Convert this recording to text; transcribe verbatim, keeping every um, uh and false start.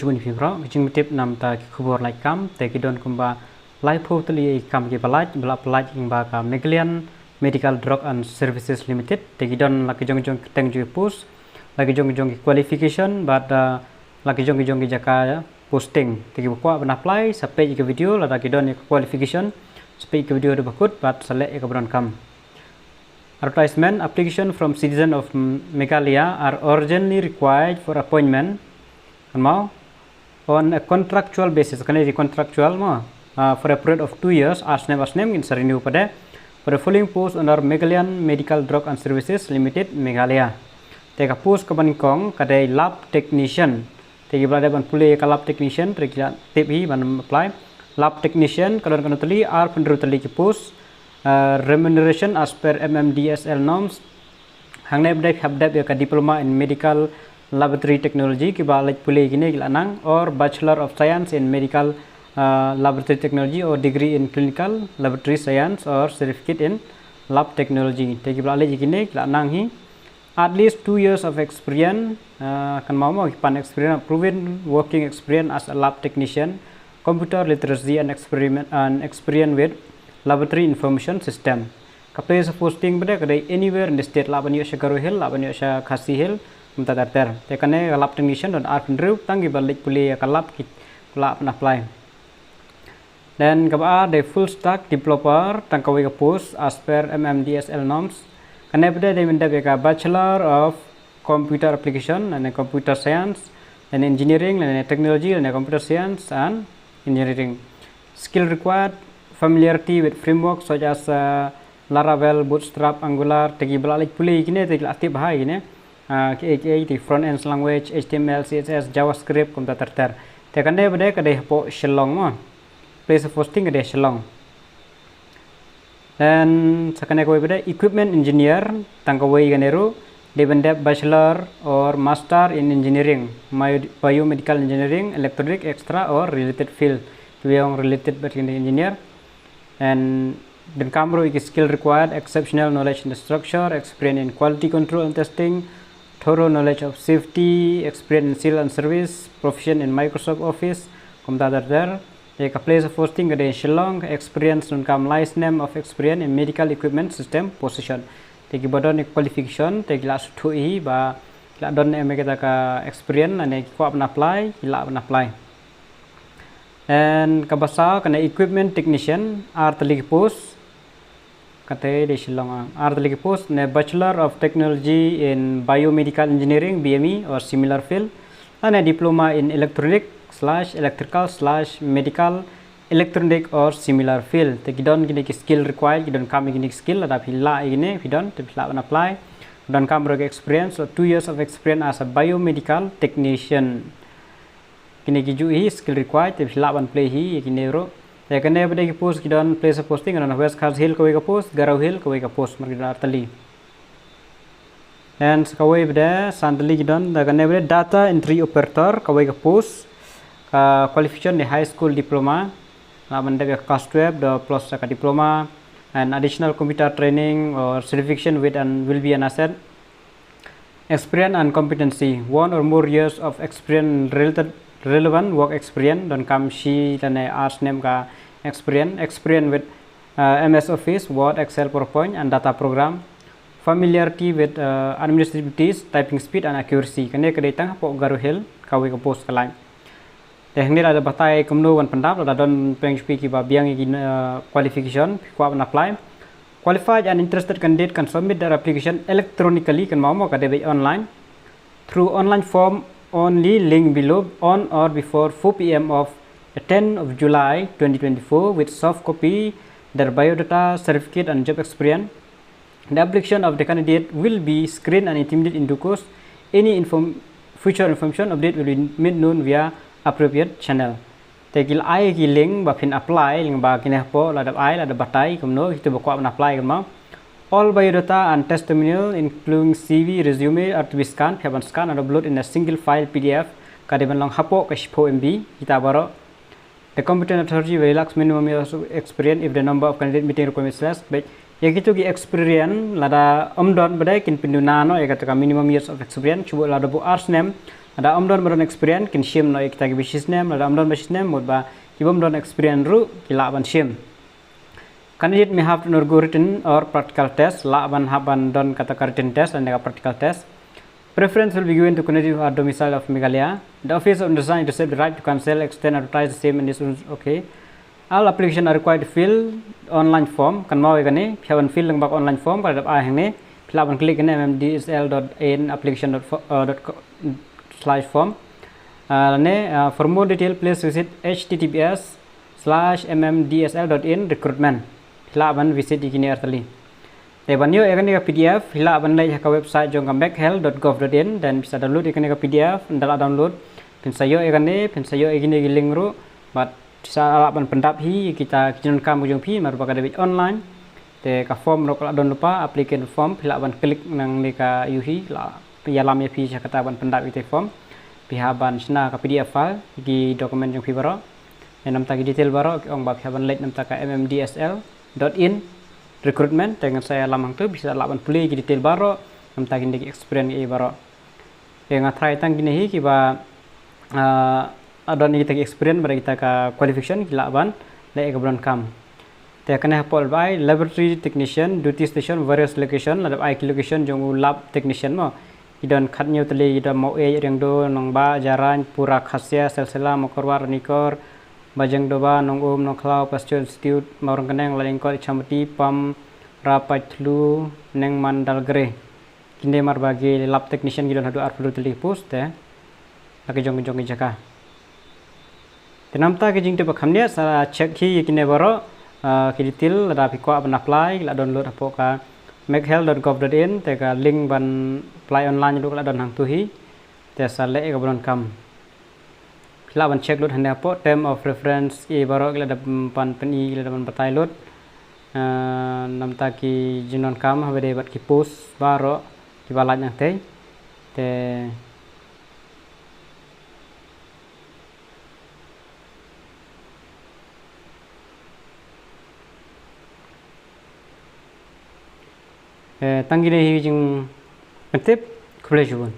Bun phi bro, jingtip namta ki khubor lait kam, te ki don kumba laiphew tylli ki kam kiba lait, ba la pynlait lyngba ka Meghalayan Medical Drug and Services Limited, te ki don la ki jong jong ki teng jong ki post, la ki jong jong ki qualification, bad uh, la ki jong jong ki jaka posting. Te kiba kwah ban apply, sa peit ïa ka video, lada ki don ïa ka qualification, sa peit ïa ka video da ba kut, bad sa leh ïa kaba donkam. Advertisement, application from citizen of Meghalaya are urgently required for appointment. Kynmaw, on a contractual basis, kane dei contractual mo, uh, for a period of two years, ar snem ar snem ngin sa renew pat de, for the following post under Meghalayan Medical Drug and Services Limited, Meghalaya. Te ka post kaba nyngkong ka dei lab technician. Te kiba la dep ban pule ka lab technician, te ki la tip hi ban apply. Lab technician ka don kano tylli, arphew hynriew tylli ki post. Uh, remuneration as per M M D S L norms. Hangne pat de hap dep ïa ka diploma in medical laboratory technology, kiba leit pule kine ki la nang, or Bachelor of Science in Medical uh, Laboratory Technology or degree in clinical laboratory science or certificate in lab technology. Te kiba la leit ïa kine ki la nang hi. At least two years of experience, uh, kynmaw mo, ki pan experience, proven working experience as a lab technician, computer literacy and experiment and experience with laboratory information system. Ka place of posting pat de ka dei anywhere in the state, lah ban ïoh sha Garo Hill, lah ban ïoh sha Khasi Hill, kumta ter ter. Te kane ka lab technician don arphew hynriew, tang kiba leit pule ïa ka lab ki lah ban apply. Then kaba ar dei full stack developer, tang kawei ka post as per M M D S L norms. Kane pat de dei ban dep ïa ka Bachelor of Computer Application, lane Computer Science, lane Engineering, lane Technology, lane Computer Science and Engineering. Skill required, familiarity with frameworks such as uh, Laravel, Bootstrap, Angular, te kiba la leit pule ïa kine te ki la tip bha ïa kine. Uh, ki, ki, ki front end language, H T M L, C S S, JavaScript, kumta ter ter. Te kane pat de ka dei hapoh Shillong mo. Place of posting ka dei Shillong. Then sa kane kawei pat de equipment engineer, tang kawei kane ruh, dei ban dep bachelor or master in engineering, bio-, biomedical engineering, electronic, extra or related field. Kiba ïong related bad kine engineer. And donkam ruh ïa ki skill required, exceptional knowledge in the structure, experience in quality control and testing, thorough knowledge of safety, experience in sale and service, proficient in Microsoft Office, kumta ter ter. Te ka place of posting ka dei Shillong, ka experience donkam lai snem of experience in medical equipment system position. Te kiba don ïa ka qualification, te ki la sngewthuh hi ba ki la don em ïa kata ka experience, lane ki kwah ban apply, ki lah ban apply. And kaba saw kane equipment technician, ar tylli ki post. Kata dei Shillong, ah, ar tylli ki post, ne Bachelor of Technology in Biomedical Engineering, B M E, or similar field, lane diploma in electronic slash electrical slash medical electronic or similar field. Te ki don kine ki skill required, ki donkam ïa kine ki skill, lada phi lah ïa kine, phi don, te phi lah ban apply. Donkam ruh ka experience, so two years of experience as a biomedical technician. Kine ki juh hi skill required, te phi lah ban apply hi ïa kine ruh. Te kane pat de ki post ki don place of posting, don West Khasi Hill kawei ka post, Garo Hill kawei ka post, namar ki don ar tylli. And sa kawei pat de, san tylli ki don, te kane pat de data entry operator kawei ka post, ka qualification dei high school diploma, lah ban dep ïa ka class twelve, da plus ka diploma, and additional computer training or certification with and will be an asset. Experience and competency, one or more years of experience related, relevant work experience, donkam shi lane ar snem ka experience, experience with uh, M S Office, Word, Excel, PowerPoint and data program, familiarity with uh, administrative duties, typing speed and accuracy. Kane ka dei tang hapoh Garo Hill, kawei ka post ka lait. Te hangne lada batai kumno ban pyndap, lada don pdeng jong phi kiba biang ïa ki, uh, qualification, phi kwah ban apply. Qualified and interested candidate can submit their application electronically, kynmaw mo, ka dei beit online, through online form only, link below, on or before four P M of the tenth of July twenty twenty-four, with soft copy their biodata, certificate and job experience. The application of the candidate will be screened and intimated in due course. Any inform-, future information update will be made known via appropriate channel. Te ki la ai ki link ba phin apply, link ba kine hapoh, lada ai, lada batai kumno, kito ba kwah ban apply kumno. All biodata and testimonial, including C V, resume, are to be scanned, phi hap ban scan and upload in a single file P D F, ka dei ban long hapoh ka shiphew M B, kita baroh. The competent authority will relax minimum years of experience if the number of candidate meeting requirements less. Bad ïa kito ki experience lada ym don pat de kin pynduna noh ïa kata ka minimum years of experience, shu buh lada buh ar snem, Lada ym don ba don experience kin shim noh ïa kita kiba shisnem, lada ym don ba shisnem, mut ba ki bym don experience ruh ki lah ban shim. Candidate may have to undergo written or practical test, lah ban hap ban don kata ka written test lane ka practical test. Preference will be given to candidates who are domicile of Meghalaya. The office of undersigned reserve the right to cancel, extend, advertise the same and this, okay. All application are required to fill online form. Kan mau ïa kane, phi hap ban fill lang bak online form, ka dap ai hangne, phi lah ban click ne M M D S L dot in application dot fo-, uh, dot co-, slash form. Uh, ne, uh, for more detail, please visit H T T P S slash M M D S L dot in recruitment. Phi lah ban visit ïa kine artylli. Te ban ïoh ïa kane ka P D F, phi lah ban leit ha ka website jong ka meghal dot gov dot in, then phi sa download ïa kane ka P D F, ynda la download, phin sa ïoh ïa kane, phin sa ïoh ïa kine ki link ruh, bad phi sa lah ban pyndap hi ïa kita ki jingdonkam jong phi, namar ba ka dei beit online. Te ka form ruh ka la don lypa, application form, phi lah ban click nangne ka ïohi, la ïalam ïa phi sha kata ban pyndap ïa kita form. Phi hap ban shna ka P D F file, ki document jong phi baroh. Ïa namta ki detail baroh, ki ong ba phi hap ban leit namta ka M M D S L dot in recruitment, te ngan sa ïalam hangto, phi sa lah ban pule ki detail baroh, namta kine ki experience ki baroh. Ïa nga tharai tang kine hi kiba, ah, don kita ki experience bad kita ka qualification ki lah ban leh ïa kaba donkam. Te kane hapoh lada ai laboratory technician, duty station, various location, lada ai ki location jong u lab technician mo. Ki don khathynñiew tylli, ki don Mawei, Riangdo, Nongbah, Jaiñtia, Pura, Khasiang, Silsila, Mawkyrwat, Ranikor, Bajengdoba, Nongum, Nongkhlaw, Pasture Institute, Mawryngkneng, Laitumkhrah, Ichamati, Pamra, Paitblut, Nengman, Dalgre. Kine namar ba ki lab technician ki don haduh arphew tylli post te. La ki jong ki jong ki jaka. Te namta ki jingtip ba kham nia sa check hi kine baroh, ah, ki detail lada phi kwah ban apply, la download hapoh ka meghal dot gov dot in, te ka link ban apply online ruh la don hangto hi. Te sa leh ïa kaba donkam. Phi lah ban check lut hangne hapoh term of reference, ïa baroh ki la dep ban pyni, ki la dep ban batai lut. Ah, namta ki jingdonkam haba dei bad ki post baroh kiba lait nangtei. Te Eh, tang kine hi jingpyntip, khublei shibun.